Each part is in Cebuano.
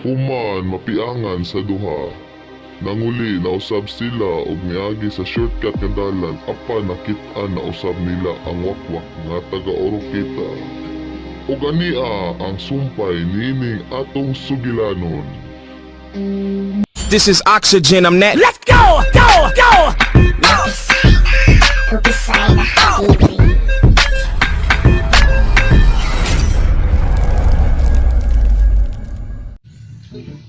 Human mapiangan sa duha. Nanguli na usab sila og miagi sa shortcut nga dalan apan nakit-an na usab nila ang wakwak nga taga Oroquieta. Ug ania ang sumpay niining atong sugilanon. This is oxygen, I'm that. Let's go! Go! Go! Lupisay na habibi.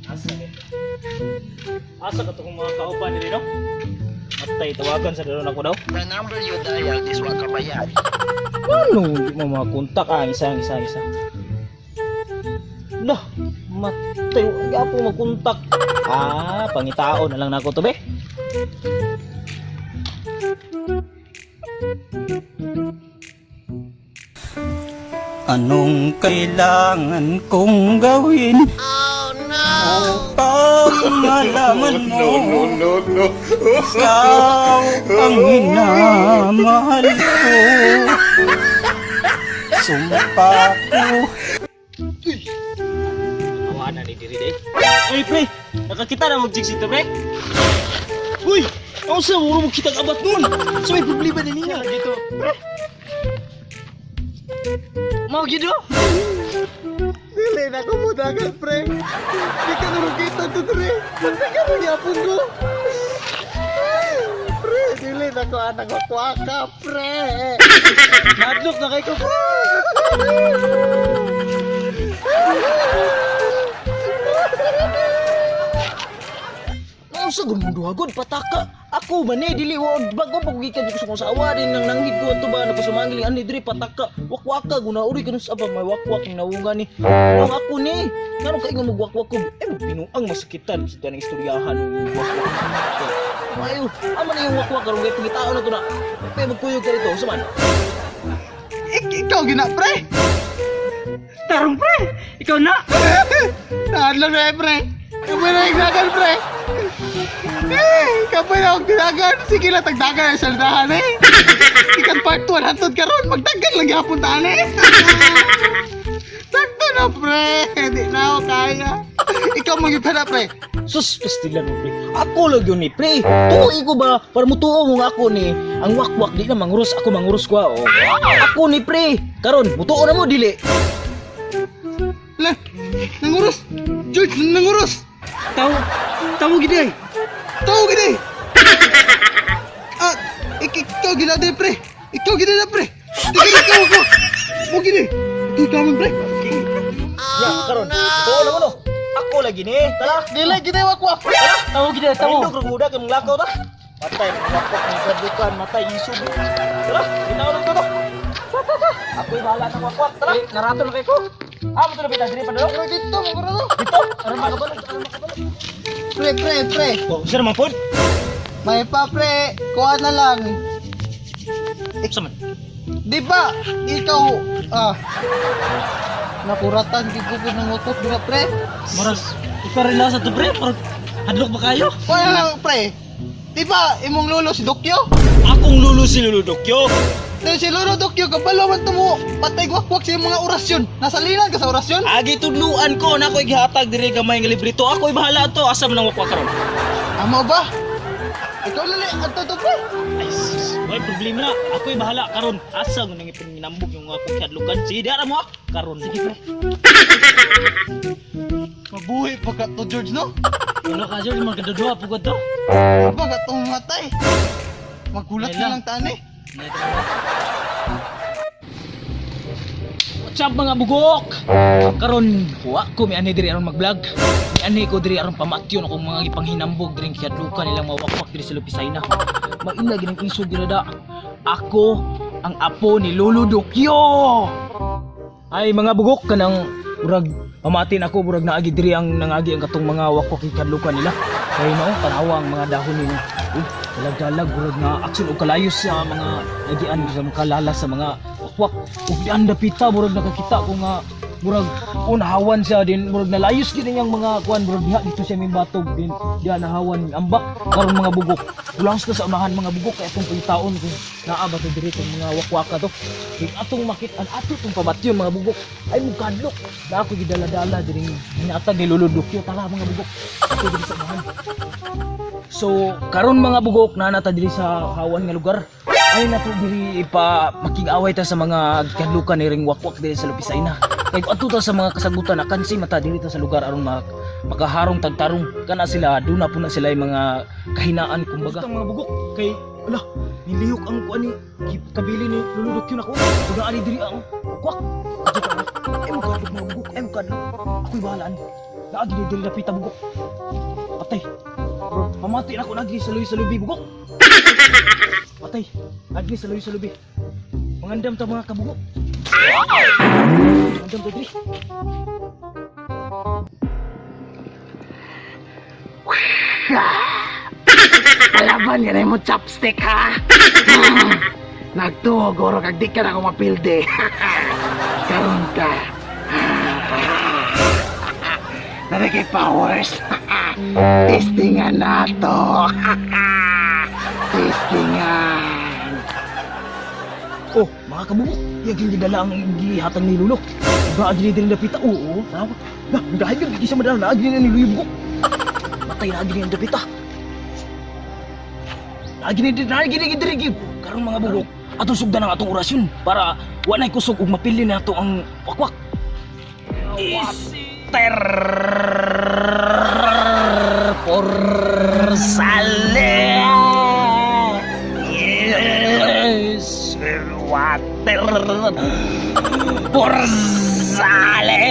Asa ni? Asa ka to kung mga kauban nila, no? Matay, tawagan sa dalon ako daw. The number you dialed is wakabayad. Ano? Hindi mo makakontak. Ah, isa, isa, isa. Lah, matay. Huwag ako makontak. Ah, pangitao na lang nako to, be. Anong kailangan kong gawin? Oh no! Upang malaman mo No, no, no. Ikaw ang minamahal ko. Sumpa ko. Awa na ni diri day. Ay, pre! Nakakita na mag-jigs ito, pre! Uy! Ako sa muro mo kitang abat nun! So may problema na nina dito. Pre! Mao gid oh. Dili na ko mo dagan, pre. Di ka narugita to, pre. Pagka ka mo yapon ko. Ay, pre, dili na ko anak ko ka, pre. Madlok na kay ko. Mao sa gumundo agad pataka. Ako man eh dili wa bago pa gikan ko sa kong sawa din nang nanghid ko ato ba na pasumangil ani diri pataka. Wakwaka guna uri kanus aba may wakwak ning nawungan ni. Nang ako ni ngano kay nga magwakwak ko eh binuang masakitan sa tanang istoryahan ng wakwak. Mayo, ama na yung wakwak karon kay pangitao na to na. Pe magkuyog ka dito, unsa man? Ikaw gina, pre. Tarong pre! Ikaw na! Naadlaw na, eh, pre. Kapoy na yung dagan, pre. Eh, kapoy na akong dinagan. Sige lang, tagdagan ang saldahan, eh. Ikan part 1, hantod karon. Magdagan lang yapon taan, eh. Sakto na, pre. Di na ako kaya. Ikaw magyud na, pre. Sus, pastilan mo, pre. Ako lang yun ni, pre. Tuoy ko ba? Para mutuo mo nga ako ni. Ang wakwak, di na mangurus. Ako mangurus ko, ah, oh. Ako ni, pre. Karon, mutuo na mo, dili. La, nanguros. George, nanguros. Tawo! Tawo gid ay! Tao gini. Ah, ikaw gina din, pre. Ikaw gina na, pre. Ikaw, ikaw, ikaw. Mo gini. Ikaw man, pre. Ya, karon, mutuo na mo, no. Ako lagi ni. Tala. Dili, gini, wakwak. Tala. Tawo gid ay! Tawo! Tawo. Indog, muda kay mong lakaw ta. Matay, mga wakwak ng kadukan, matay, isog. Tara, ginawa lang to, to. Ako'y bahala ng wakwak. Tara. Eh, narato na kay ko! Ah, mo to na bita, diri pa dalo. Pero dito, mo to. Dito. Aron makabalog, aron makabalog. Pre, pre, pre. Oh, sir man pod. May pa, pre. Kuha na lang. Sa man. Di ba, ikaw, ah, nakuratan, gigugod ng wakwak, di ba, pre? Maras, ikaw rin lang sa to pre! Parang hadlok ba kayo? Kuha na lang, pre. Di ba, imong lolo si Dokyo? Akong lulo si Lolo Dokyo. Dahil si Lolo Dokyo, kabalo man to mo, patay wakwak sa iyong mga orasyon. Nasalinan ka sa orasyon? Agi tudluan ko na ako'y gihatag diri gamay nga librito. Ako'y bahala to. Asa man ang wakwak karon? Amo ba? Ikaw lali, ato to, pre. Ay, sus, may problema na. Ako'y bahala karon. Asa mo nang ipinambog yung ako kihadlukan. Sige, diara mo ah. Karon. Sige, pre. Mabuhi pa ka to, George, no? Wala ka sir, magkadudua pugod to! Ba ka itong matay? Magulat na lang taan eh. What's up mga bugok? Karon, wa ko mi ani diri aron mag-vlog. Mi ani ko diri aron pamatyon akong mga gipanghinambog diri kihadlukan nilang mawakwak diri sa Lupisayna. Maila gining isog dira da. Ako ang apo ni Lolo Dokyo. Ay mga bugok kanang murag pamatin ako murag naagi diri ang nangagi ang katong mga wakwak kihadlukan nila. Kay mao tanawa ang mga dahon nila. Uy, dalag-dalag murag na action og kalayo sa mga nagian sa mga kalala sa mga wakwak. Ug dian dapita murag nakakita ko nga Murag unahawan siya din, murag nalayos gid niyang mga kuan, murag diha dito siya may batog din. Diha nahawan ambak karon, mga bugok. Kulang sa unahan, mga bugok, kay atong pangitaon kung naa ba to diri tong mga wakwaka to. Kay atong makit-an ato tong pamatyon, mga bugok. Ay mukadlok. Na ako gidala-dala diri hinatag ni Lolo Dukyo, tara, mga bugok. Ato diri sa unahan. So karon, mga bugok, naa na ta diri sa hawan nga lugar. Ay nato diri ipa makig-away ta sa mga gikadlukan ni ring wakwak diri sa Lupisaina. Kay kung adto ta sa mga kasagutan akansi mata diri ta sa lugar aron makaharong tagtarong kana sila, duna po na sila yung mga kahinaan kumbaga. Mga bugok, kay ala nilihok ang kuan ni kabili ni Lolo Dukyo nako. Ug ani diri ang wakwak. Adto ta. Ay mukadlok, mga bugok, ay mukadlok. Ako'y bahalaan. Naagi ni diri napita, bugok. Patay. Pamati na ako nagi sa lubi sa lubi, bugok. Patay. Agi sa lubi sa lubi. Mangandam ta, mga kabugok. Mangandam ta diri. Palaban ka na mo chopstick ha. Nagtuo goro kag di ka na ako mapildi. Karon ka. Nari kay powers. Testingan na to. Testingan. Oh, mga kabugok. Iyang gidala ang gihatag ni Lulo. Ba agi diri dapita. Oo, tama. Nah, dahil gyud di siya madala na agi ni Lulo, bugok. Patay na agi ni dapita. Agi ni agi ni diri gyud. Karon, mga bugok, atong sugdan ang atong orasyon para wa nay kusog ug mapili nato ang wakwak. Ister por sale. Yes, water por sale.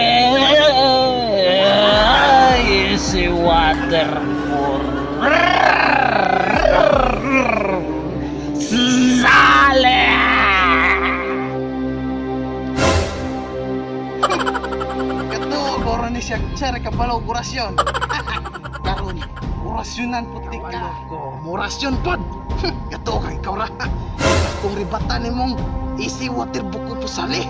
Yes, water por sale. Katuo goro ni siya siya ra kabalo og orasyon. Karon orasyonan puti ka. Morasyon pod. Katuo kay ikaw ra. Akong ribatan nimong easy water buko pusali.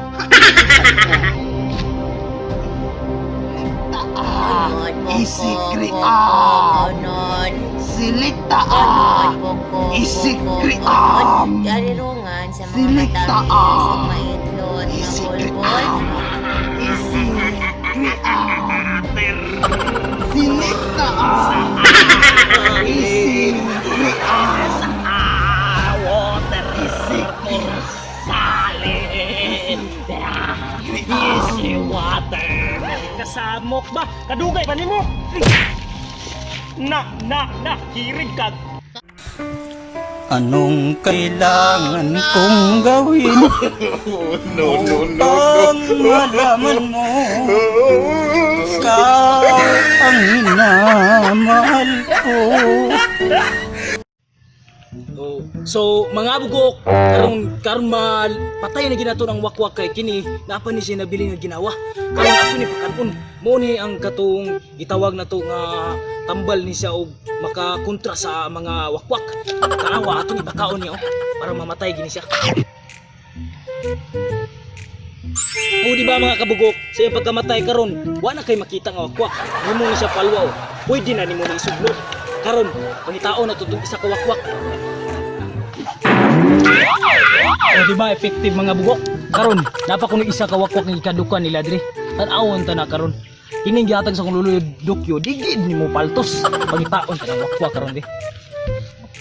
Easy kriam. Silita ah. Easy kriam. Karirungan sa mga Silikta, matamis, ah. maitlot, Easy mabulbol. kriam. Easy kriam. Silita ah. Easy kriam. Water Easy sale. Easy water. Kasamok ba? Kadugay ba nimo? Na, na, na, hirig ka. Anong kailangan kong gawin? No, no, no, Upang malaman mo ikaw ang minamahal ko. Oh. So, mga bugok, karon karon mal patay na ginato ng wakwak kay kini napa ni siya nabili nga ginawa. Karon ato ni pakanon. Mo ni ang katong gitawag na to nga tambal ni siya og makakontra sa mga wakwak. Tanawa, atong ipakaon niya oh, para mamatay gini siya. O di ba, mga kabugok, sa iyang pagkamatay karon, wa na kay makita nga wakwak. Nimo ni siya palwa oh. Pwede na nimo ni isuglo. Karon, pangitaon na tutong isa ka wakwak. O di ba effective, mga bugok? Karon, napa kuno isa ka wakwak nga gikadukan nila diri. Tan-awon ta na karon. Kining gihatag sa kong lulo Dokyo, di gid nimo paltos. Pangitaon ta ng wakwak karon di.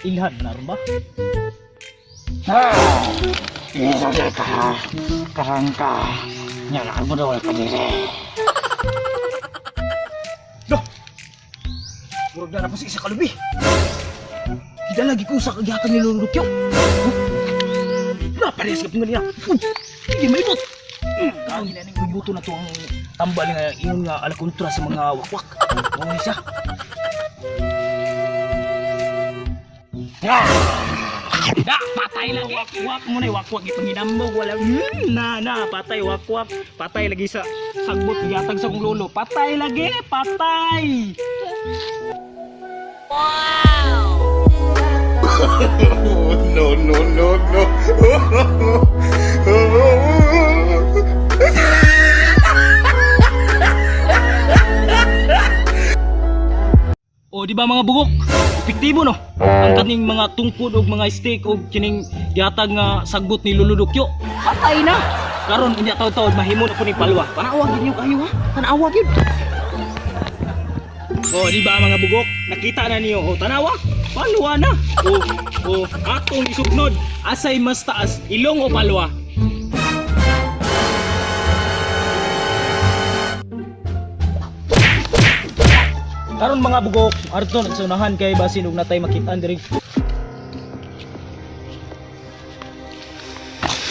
Ilhan na ron ba? Isa ka. Karang ka. Nyala mo daw ka dire. Do. Murag na pa sa isa kalubi. Gidala gi ko sa kagihatag ni Lolo Dokyo. Na parehas ka pingali na. Hindi malibot. Kaon gina ning buto na to ang tambal nga ingon nga ala kontra sa mga wakwak. Mao ni siya. Da, patay lagi. Wakwak mo na, wakwak ipanginambog wala. Na na, patay wakwak. Patay lagi sa sagbot gihatag sa kong lolo. Patay lagi, patay. No, no, no, no. O, di ba, mga bugok? Epektibo, no? Ang kaning mga tungkod og mga steak og kining gihatag nga sagbot ni Lolo Dukyo. Patay na. Karon unya taud-taud mahimo na po ning palwa. Tanawa gid niyo kayo, ha. Tanawa gid. O, di ba, mga bugok? Nakita na niyo. O, tanawa. Palwa na. O, atong isugnod. Asay mas taas, ilong o palwa? Karon, mga bugok, arton sa unahan kay basin og natay makitaan diri.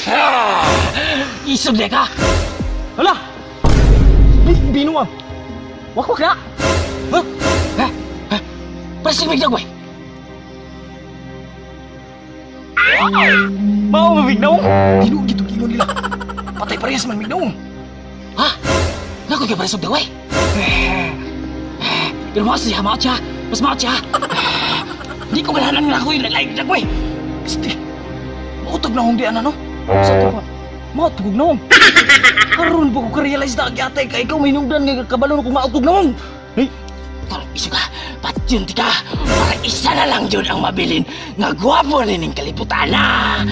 Ah! Isog di ka. Hala. Ay, binuang. Wakwak na. Ha? Ha? Ha? Presig bigdag way. Mao mabignaw? Tinuod gitong ingon nila. Patay parehas man mignaw. Ha? Nako kay parehas og daway. Pero mas siya, maot siya. Mas maot siya. Di ko ganahan nga ako yung like dagway. Psst. Mautog na hong di ana, no? Sa to pa. Mautog na hong. Karon ba ko ka-realize na agyatay ka ikaw may nungdan nga kabalo na kung mautog na hong. Hey. Karon iso ka, patyon ti ka. Para isa na lang yun ang mabilin nga gwapo nining kalibutan na.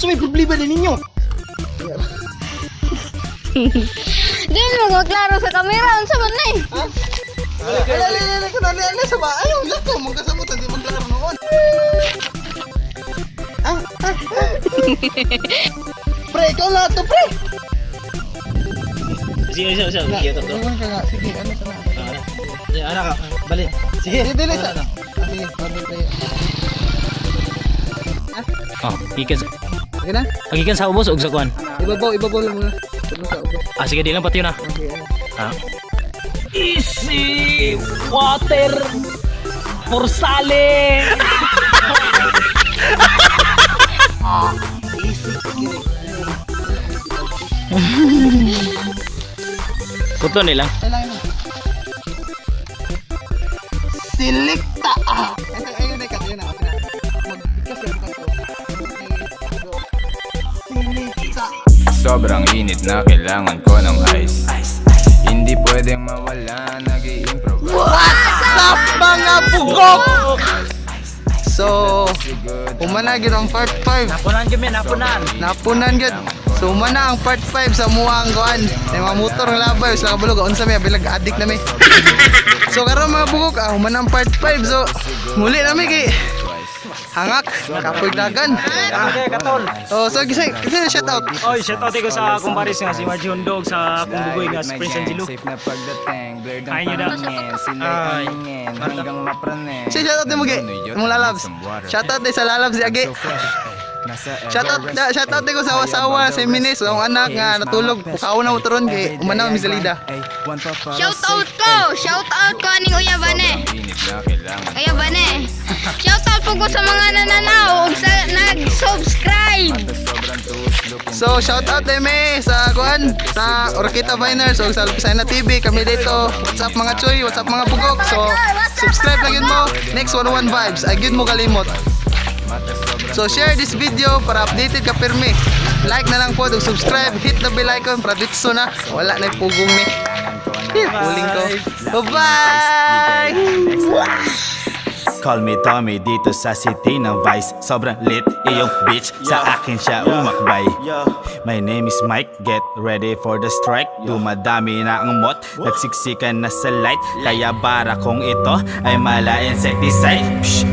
So may problema na ninyo. Di mo ko klaro sa kamera unsa man ni? Ay, ay, ay, ay, ay, ay, sa ba? Ayaw, lako, magkasabot, hindi magklaro noon. Ah, ah, ah. Pre, ikaw lahat to, pre! Sige, sige, sige. Sige, to, to. Iwan ka nga. Sige, ano sa na? Sige, anak ka. Bali. Sige. Sige, dili sa... Ah, sige, sabi tayo. Oh, gikan sa Sige na? gikan sa ubos og sa kuan. Ibabaw, ibabaw lang muna. Tulong sa ubos. Ah, sige, di lang pati yun ah. Okay, ano. Ha? Easy water for sale. Kuto nila. Kailangan na. Selecta! Ah! Ay, ayun na, ayun na, ayun na. Magbigkas lang ito. Okay, go. Selecta! Sobrang init na kailangan ko ng ice. Hindi pwedeng mawala, nag improvise. What's up, mga bugok? So, humana gyud ang part 5. Napunan kami, napunan. Napunan gyud. So, humana ang part 5 sa muang kuan. May mga motor nga labay sa kabulog unsa may bilag addict na mi. So karon, mga bugok, ah, humana ang part 5. So, muli na mi kay hangak kapoy dagan. Ah. Okay, katol. Oh, so kasi kasi shout out. Oy, shout out ko sa akong pares nga si Margie Hondog, sa akong bugoy nga si Prince Angelo. Safe na pagdating, blurred ang Ayaw nyo na. paningin. Sila'y tumingin hanggang maprane. Si shout out ni Mugi. Mong lalabs. Shout out ni sa lalabs si Agi. So fresh, ay, nasa Shout out Everest, na, shout out ay, ko sa high asawa above si the Minis, rest, ang ay, anak nga haters, natulog. mga Pukaw na mo turon kay Everyday umanaw mi I'm salida. ay, one pa para Shout out safe, ko, ay, shout out ko aning uyabane. sobrang init na kailangan Uyabane. Shout out po ko sa mga nananaw ug sa nag-subscribe. Sobrang tuos looking So shout out me sa kuan sa Orquita Viners o sa Lupsana TV kami dito. What's up, mga choy? What's up, mga bugok? So subscribe lang yun mo. Next 101 vibes. Ay gyud mo kalimot. So share this video para updated ka pirmi. Like na lang po, ug subscribe, hit the bell icon para ditso na. Wala na pugong ni. Puling ko. Bye-bye! Call me Tommy dito sa city ng Vice. Sobrang lit iyong bitch, sa akin siya umakbay. My name is Mike, get ready for the strike. Dumadami na ang mot, nagsiksikan na sa light. Kaya bara kong ito ay mala insecticide. Psh.